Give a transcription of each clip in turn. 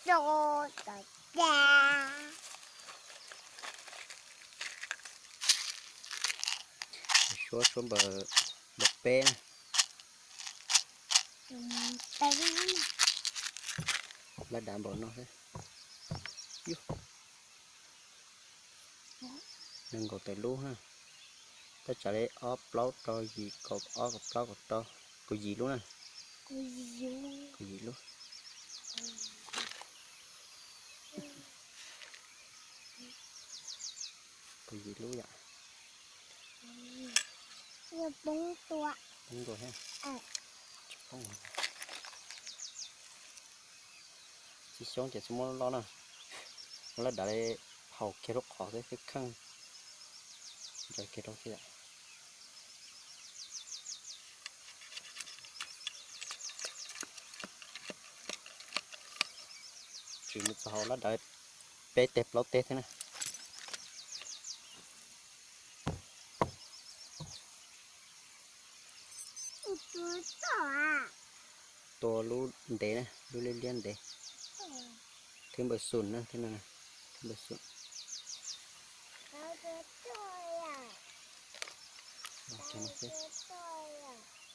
Suab, suab npawb, npawb peb na. Lab dav npaum no xwb. Yus, nees nkaum tawm lub na. Tab tsav li ob plaub rau yim kaum ob kaum plaub kaum rau, kaum yim lub na. Kaum yim lub. Kaum yim lub yom. Poob ntua thiab. Tsis poob. Tsis xyoob ces txhob muab loj na. Muab loj dav li haus kiag lub qhov xwb, kheej ntsaws kiag rau xwb yom. Tsis mus txog hauv lab dav peb teg plaub teg thiab na. Tua lub ntev na, lub liab liab ntev. Thwb npawb xum na, thwb no, thwb npawb xum.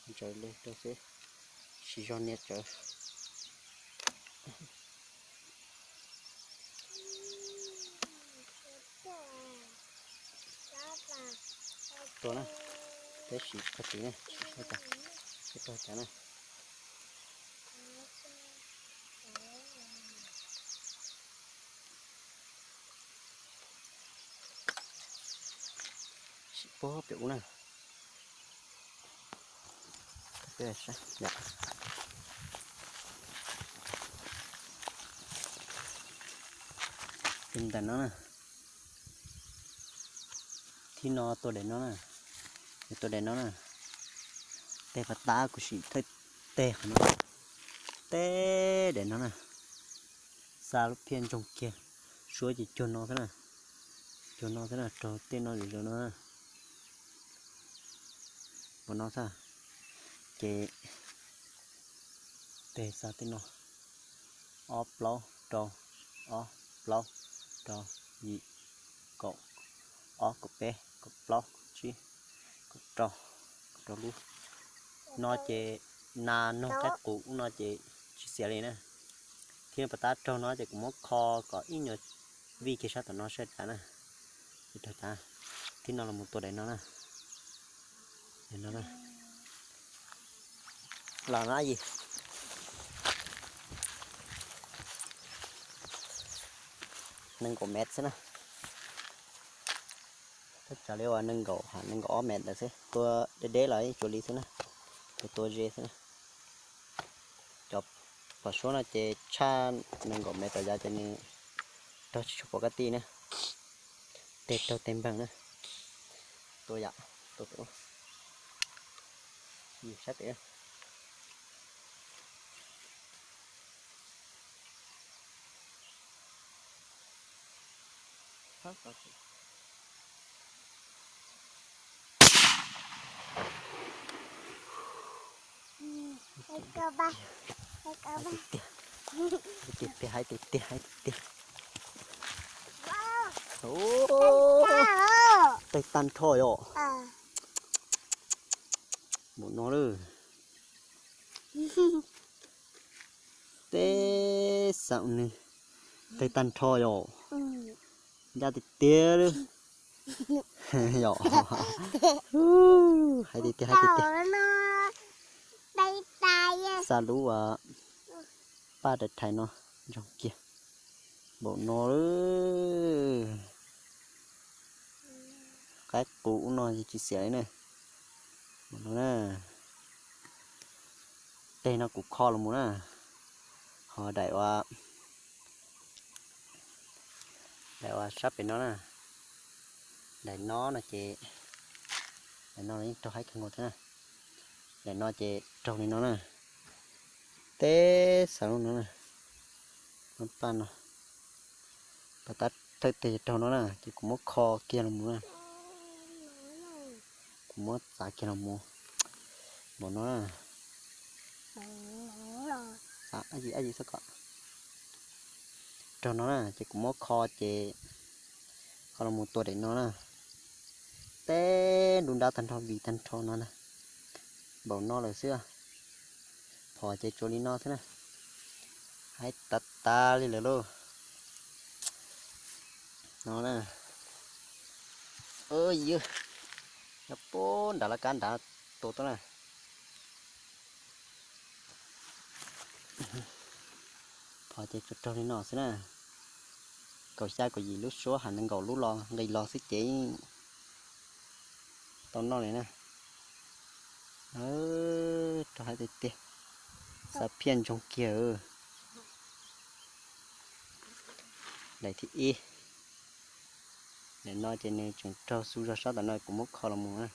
Ntsaws li rau xwb, siv zog nias tsawv. Tua na, peb siv qhov tid na, siv qhov cas, peb rau cas na. Sim puag pem ub na. Tus ntawm no na. Thib no tua daim no na. Tua daim no na. Teg pas tab kuv sim thawj teg qhov no. Teg daim no na. Xa lub phiaj ntsoog kiag. Suab ces cuag no xwb na. Cuag no xwb na, raug tej no zom zaws no na. Npaum no xwb. Ces teg xa tej no. Ob plaub rau, ob plaub rau, yim, kaum, ob kaum peb, kaum plaub, tsib, kaum rau, kaum rau lub. No ces nas noog qaib qus ub no ces tsis xiav li na. Thib no pas tab raug no ces kuv muab kho kom ib nyuag vij kiag sab tom no saib dav na. Raug dav. Thib no los mus tua daim no na. Daim no na. Los no yim. Nees nkaum mev xwb na. Tab tsam li uas nees nkaum, nees nkaum ob mev ntawd xwb, tua deb deb los yeej tsuas li xwb na. Tua tua ze xwb na. Cov phom suab no ces tshaj nees nkaum mev rau yav ces nws raug tsis tshua pom kab tij na. Teg raug teg npeeg na. Tua yam, tua pem ub. Yus sab pem. Tiag tiag, hais tiag tiag, hais tiag tiag. Tawg tag nrho yom. Npaum no lawm. Teb xaum nws tawg tag nrho yom. Ncaj tiag tiag lawm. Yom. Hais tiag tiag, hais tiag tiag. Xa lub uas paj daim thaiv no ntsoog kiag. Npaum no lawm. Qaib qus ub no tsis xiam li na. Npaum no na. Teg no kuv kho los mus na. Ho daim uas, daim uas sab pem no na. Daim no no ces, daim no yeej raug haib kawg nkaus thiab na. Daim no ces raug li no na. Teb xav lub no na. Lub paj no. Pas tab thawj teg raug no na ces kuv muab kho kiag los mus na. Kuv muab txav kiag los mus. Npaum no na. Ab yim, ab yim xwb kom. raug no na, ces kuv muab kho ces kho los mus tua daim no na. Teb nruab nrab tag nrho vim tag nrho no na, npaum no lawm xwb. Phom ces tsuas li no xwb na, haib tas tas li lawm lauj. No na, yog puag nram laj kab nrad tua tuaj na. Phom ces tsuas raug li no xwb na, kaum xya kaum yim lub suab, hav nees nkaum lub los nqis los xwb ces tau noj li na. Raug haib tiag tiag, xav phiaj ntsoog kiag. Daim thib ib, daim no ces nws tseem raug xu zog sab tom no kuv muab kho los mus.